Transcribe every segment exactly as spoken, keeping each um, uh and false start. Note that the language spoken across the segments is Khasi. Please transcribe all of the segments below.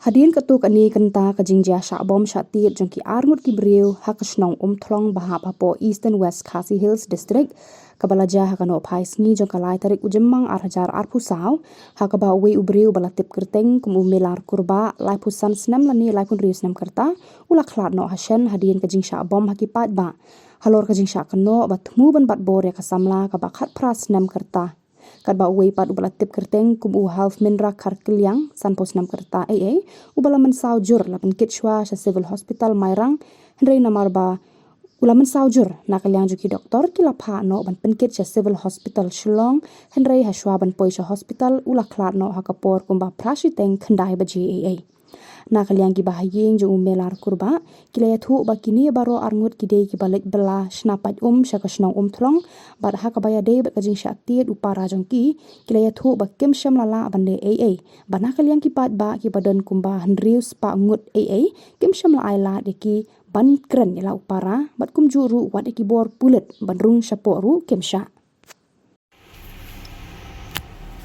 Hadien katto katne kynta ka jingjia shah bom shah tied jong ki arngut ki briew ha ka shnong Umthlong ba hap hapoh Eastern West Khasi Hills District, kaba la jia ha ka nohphai sngi jong ka lai tarik u Jymmang ar hajar arphew saw, ha kaba uwei u briew ba la tip kyrteng kum u Melar Kurbah, laiphew san snem lane laiphew hynriew snem kyrta, u la khlad noh ha shen hadien ka jingshah bom ha ki paidbah. Halor ka jingshah kynnoh ba thmu ban bat bor ïa ka samla kaba khatphra snem kyrta. Katba uwei pat uba la tip kyrteng kum u Half Minra Kharkliang, sanphew snem kyrta ei ei, uba la mynsaw jur la pynkit shuwa sha Civil Hospital Mairang, hynrei namar ba u la mynsaw jur, na ka liang jong ki doktor ki la phah noh ban pynkit sha Civil Hospital Shillong, hynrei ha shuwa ban poi sha hospital u la khlad noh ha ka por kumba phra shiteng khyndai baje ei ei. Na ka liang ki bahaïing jong u Melar Kurbah, ki la ïathuh ba kine baroh arngut ki dei kiba leit bylla shna pait um sha ka shnong Umthlong, bad ha kaba ïadei bad ka jingshah tied u para jong ki, ki la ïathuh ba kim shym la lah ban leh ei ei, ba na ka liang ki paidbah kiba don kumba hynriew spah ngut ei ei, kim shym la ai lad ïa ki ban kren ïa la u para, bad kumjuh ruh wat ïa ki bor pulit ban rung shapoh ruh kim shah.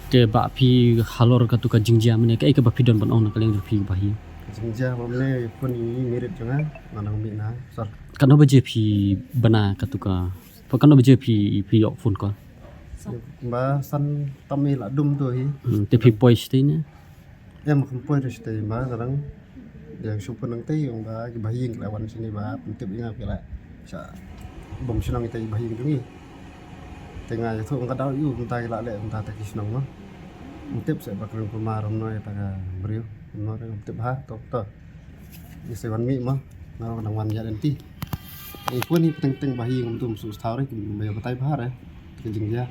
Te ba phi halor katu ka jingjia mynne, kaei kaba phi don ban ong na ka liang jong phi bahaïing? Jingjia ba mynne, phone ïa i mirit jong nga, nga nang mih na sor. Katno baje phi bna katu ka, katno baje phi, phi ïoh phone call? Ba san tam i la dum tu hi. Hmm, te phi poi shatei ne? Em, kam poi ruh shatei ba nga dang, ïa shu pynang tei ong ba ki bahaïing ki la wan shane ba pyntip ïa nga, ki la shah bom shnong ïa ki bahaïing jong ngi. Te nga ïathuh ong ka daw ïa u mynta ki la leh mynta ta ki shnong mo. Ym tip seh ba kren kumno, kumno ïa ta ka briew, kumno ruh ym tip ha to to. Ngi sa wan mih mo, nga ruh ka dang wan ïaid lynti. Ei, pun hi pateng teng bahaïing kumtu, ym shu thaw re, kim ba ïa batai bha re. Te ka jingjia,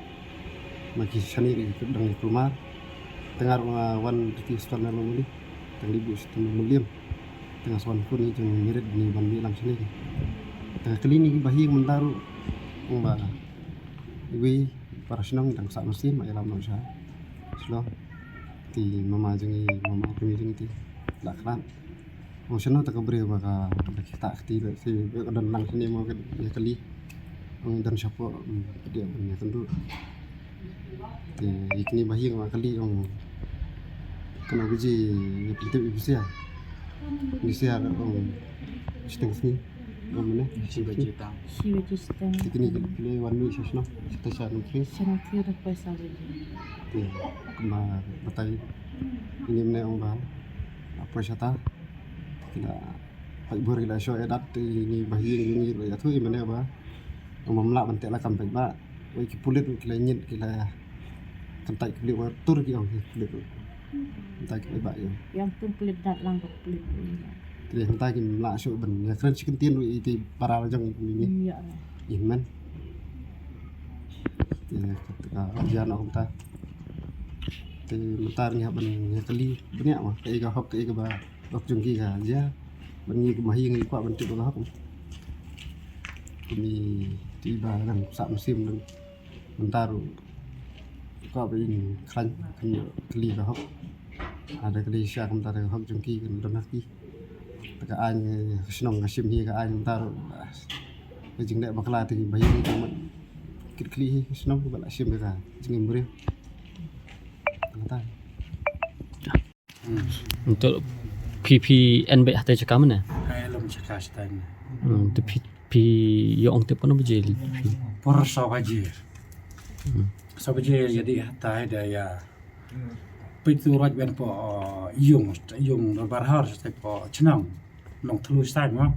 ma ki shane ki dang ïa kulmar. Te nga ruh nga wan da ki stall na Longmuli, tang dei buh shitom Longmuli. Te nga sa wan pun ïa jong mirit ni ban mih lang shane. Te nga kylli ïa ki bahaïing mynta ruh, ong ba iwei para shnong dang sah mynsiem, ma ïalam noh sha Shillong. Te mama jong ngi, mama kmie jong ngi te la khlad. Ong shano ta ka briew ba ka, ba ki ta kti leh shi, ba ka don lang shane mo, ka ïa kali. Ong don shapoh, mm, ka dei ban ïa kynduh. Te ïa kine bahaïing nga kali ong, kano baje ïa pyntip ïa phi sha. Phi sha ong shiteng sngi. Ong mynne shi baje tang. Shi baje shiteng. Te kine ki, kine wan mih sha shano? Sha ta sha Nongkhrieh. Sha Nongkhrieh da poi saw baje. Te kumba batai ine mynne ong ba la poi sha ta. Ki la pait bor, ki la shoh ïa dat, te ine i bahaïing jong ngi ruh ïathuh ïa mynne ba ym lah ban teh lakam paidbah. Wei ki pulit ruh ki la ñiad, ki la kyntait ki pulit, wa tur ki ong ki pulit ruh. Kyntait ki paidbah ïa. Ïa ym tum pulit, dat lang ka pulit ruh. Te mynta kim lah shuh ban ïa kren shi kyntien ruh ïa ki para la jong ïa ki. Ïa. Ïa men. Te ka, ka jia noh kumta. Te mynta ngi hap ban ïa kylli bniah ma kaei ka hok, kaei kaba hok jong ki ka jia. Ban ngi kum bahaïing ngi kwah ban tip ba ka hok. Kum i ti ba dang sah mynsiem dang mynta ruh kwah ba in khlaiñ, khlaiñ kylli ka hok. Lada kylli sha kumta ka hok jong ki kan don ha ki. Te ka aiñ ka shnong ka shim hi ka aiñ mynta ruh. Ka jingleh bakla te ki bahaïing ka mut kit khlieh hi ka shnong ba la shim ka jingim briew. Mynta. Ntu phi, phi en beit hatei jaka mynne? Ai, lum jaka shatei ne. Hmm, tu phi, phi ïoh ong tip kano baje phi? Por saw baje. Hmm. Saw baje ïa dei hatei da ïa peit tu ruh ban po, uh, ïung, ïung bar har shatei po chnong. Nong thlu shatei mo.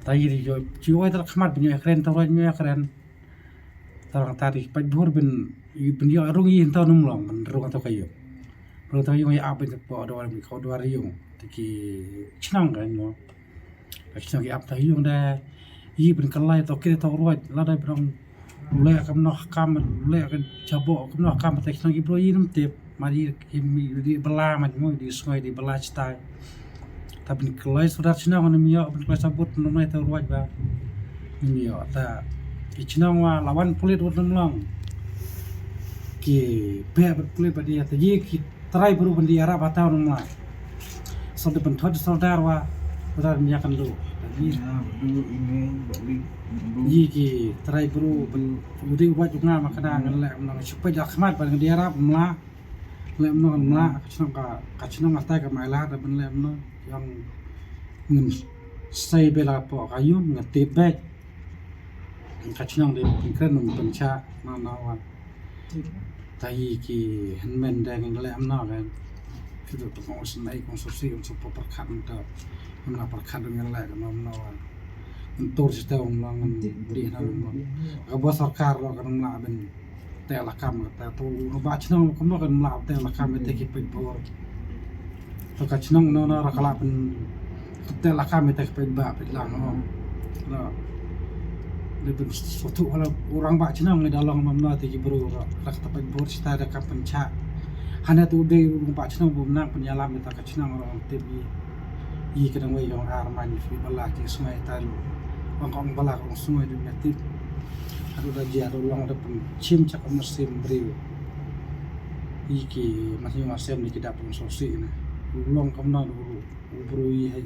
Ta ïa ïoh, ïoh ai ta khmat ban ïoh kren ta ruh ïoh kren. Tang ta dei peit bor ban, ban ïoh rung ïa hynta Nongmlong, ban rung hynta ka ïung. Rung hynta ka ïung ïa ap ban po dwar, ko dwar ïung. Te ki chnong kan mo. Ki chnong ki ap ta ïung da. Ïa ban kyllai to ki to ruh, lada ban leh kam noh kam, leh ka jabo kam noh kam, te chnong ki briew ïa ym tip. Ma dei ki, dei bylla ma, mo, dei sngi, dei bylla shatei. Ta ban kloi sordar chnong ym ïoh, ban kloi sabut ym ïoh ta ruh ba. Ym ïoh ta ki chnong wa la wan pulit wat Nongmlong. Ki pek bad pulit bad ïa ta ïa ki trai bru ban dei ïarap ha ta Nongmlong. Sordar ban thot sordar wa sordar ym ïa kan duh. Ta ïa. Ïa ki trai bru ban u dei wat u nga ma ka dang ngan leh nang shu peit da khmat ban dei ïarap Nongmlong. Leh mano kan mlah ka chnong ka, ka chnong ka tai ka mailah da ban leh mano yang ngin sei bela po ka yung ngan tip bek. Ka chnong de pynkhran num pyncha na na wa. Tai ki hynmen de ngin leh mano kan. Kita tu kong sen ai kong sosi kong sopo perkat mata. Mano perkat dengan leh kan mano wa. Ntur sita ong lang ngan beri na mano. Ka ba sorkar ro kan mlah ben. Te la kam te to u ba chnong kumno kan mlah te la kam te ki peit bor. To ka chnong no no ra ka la pen te la kam te ki peit ba peit lang no. No. Le ben sotu hala orang ba chnong ni da long mam no te ki bru ra ka ta peit bor sita da kam pen cha. Hana tu de u ba chnong bu nang pen yalam ta ka chnong orang te bi. Yi ka dang wei yong ar man yi fi bala ki sungai tan. Ong ong bala ong sungai du metik. Adu da jia du long da pun chim chak ong sim briew. Yi ki mas yong asem ni ki da pun sosi na. Long kam na du u bru yi hai.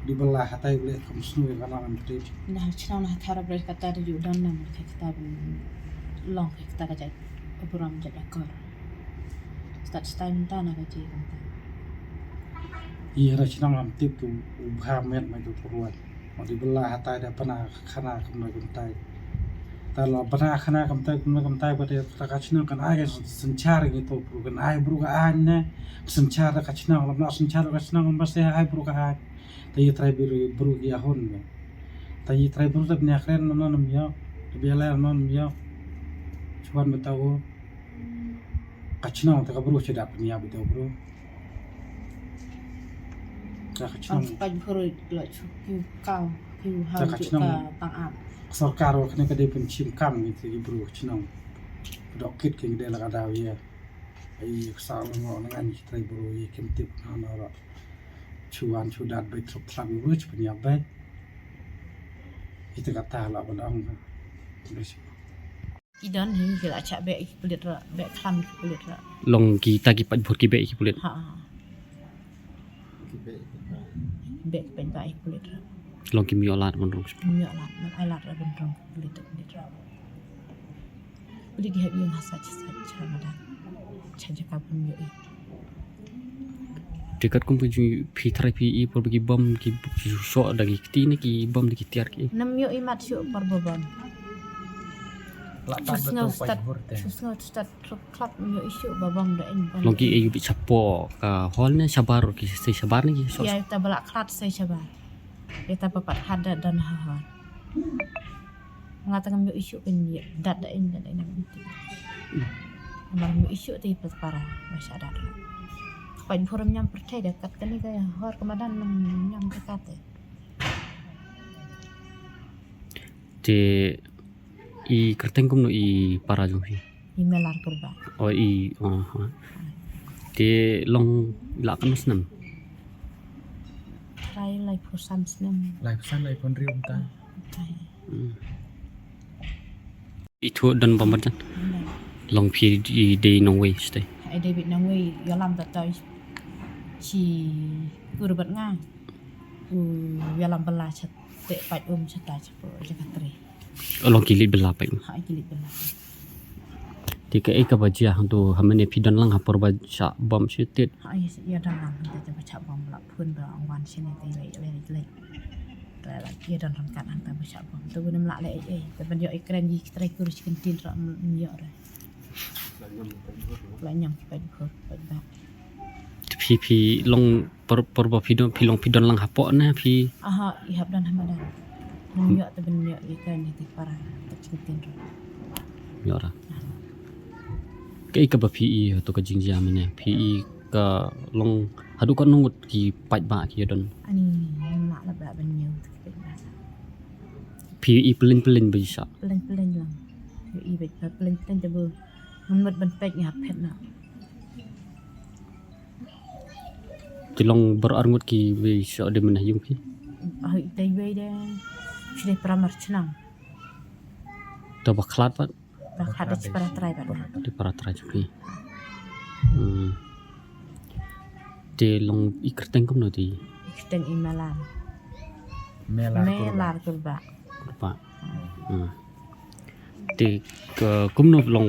Di bala hatai le kam sungai ka lang am trip. Na chnong na thara briew kata da ju dan nam ka kata long ka kata ka jai. Ka buram jai akor. Start start ta na ka ji kam ta. Yi ra chnong lam tip tu u bha met mai tu tu ruat. Ma di bela hatai da pana khana kam na kam tai. Ta la pana khana kam tai kam na kam tai ba de ta ka chnong kan ai ka synchar ngi to bru kan ai bru ka ai ne. Synchar da ka chnong lam na synchar ka chnong ba se ai bru ka ai. Ta yi trai bru bru ki ahon ne. Ta yi trai bru ta bnya kren no no nam yo. Ta bia le no nam yo. Chuan ba ta u. Ka chnong ta ka bru che da pnya ba ta u bru. Ka ka chnong. Ang spaj bru la chu kiu kau kiu ha. Ta ka chu chnong. Ka tang ap. Sorkar wa kane ka dei pynchim kam ngi te ki bru ka chnong. Dok kit ki ngi dei la ka daw ya. Ai ka sa lo ngo ngan ki trai bru yi kim tip na na ra. Chuan chu dat bai trup thlak bru chu pnya bai. Ita ka ta la ban ang. Bes. I don hi ki la cha be ki pulit ra, be khlam ki pulit ra. Long ki ta ki pat bhur ki be ki pulit. Ha. Be ki pat ba ki pulit ra. Long ki myo lat ban rong. Myo lat, man ai lat ra ban rong ki pulit ra, pulit ra. Pulit ki hap yung ha sa cha sa cha madan. Cha cha ka pun myo i. Te kat kum phi ju phi trai phi i por ba ki bom ki bu- ki shu shoh da ki kti ne ki bom da ki tiar ki. Nam yo i mat shu por ba bom. La ta. Chus ba ngau tu start, pait hur te. Chus ngau start truck club yo i shu ba bom da in bom. Long ki e yu bi chapo ka hol ne shabar ki sei shabar ne ki shoh. Ya ta bala klat sei shabar. Ya ta papat hada dan ha ha. Nga tang ngam ïoh issue kan ïa dat da in dat da in. Namar ngam ïoh issue te pat para ba sha dat. Pait bhur ym ñiam pyrthei da kat kane ka hor ka madan ym ñiam te kat te. Te i kyrteng kumno i para jong phi? I Melar Kurba. Oh i, oh, oh. Te long la katno snem? Trai laiphew san snem. Laiphew san, laiphew hynriew mynta. Trai. Hmm. I thuh don bamar jan. Long phi i dei nongwei shatei. I dei beit nongwei, ïalam da tai shi kur bad nga. U ïalam bala shatei pat um shatei shapo jaka tre. Long ki leit bala pat. Ha, ki leit bala. Te kaei kaba jia hangto ha mane phi don lang ha por ba shah bom shi tit. Ha, ïa, ïa don lang hangto ba shah bom la phun ba ong wan shane te leit leit leit. Te la ïa don ryngkat hangto ba shah bom. Te wym lah leh ei ei. Te ban ïoh i kren i trai kur shi kyntien ra ym ïoh re. La ñiam ki pait bhur pait ba. Te phi phi long por por ba phi don phi long phi don lang hapoh ne phi. Aha, i hap don ha madan. Ym ïoh te ban ïoh i kren i te para te shi kyntien ra. Ïoh ra. Kaei kaba phi i to ka jingjia mane phi i ka long haduh katno ngut ki paidbah ki ïa don. Ani ym lah leh ba ban ñiew te ki paidbah. Phi i pyllein pyllein ba i shah. Pyllein pyllein lang. Phi i ba pyllein pyllein te ba ngam mut ban peit nga phet na. Te long baroh ar ngut kiba i shah de mynne ha ïing phi? Ah, i tei wei de. Shi de para mar chnong. To ba khlad pat? Ba khlad de shi para trai pat. De para trai jong phi. Hmm. Te long i kyrteng kumno te? I kyrteng i Melar. Melar Kurba. Melar Kurba. Kurba. Hmm. Te ka kumno long?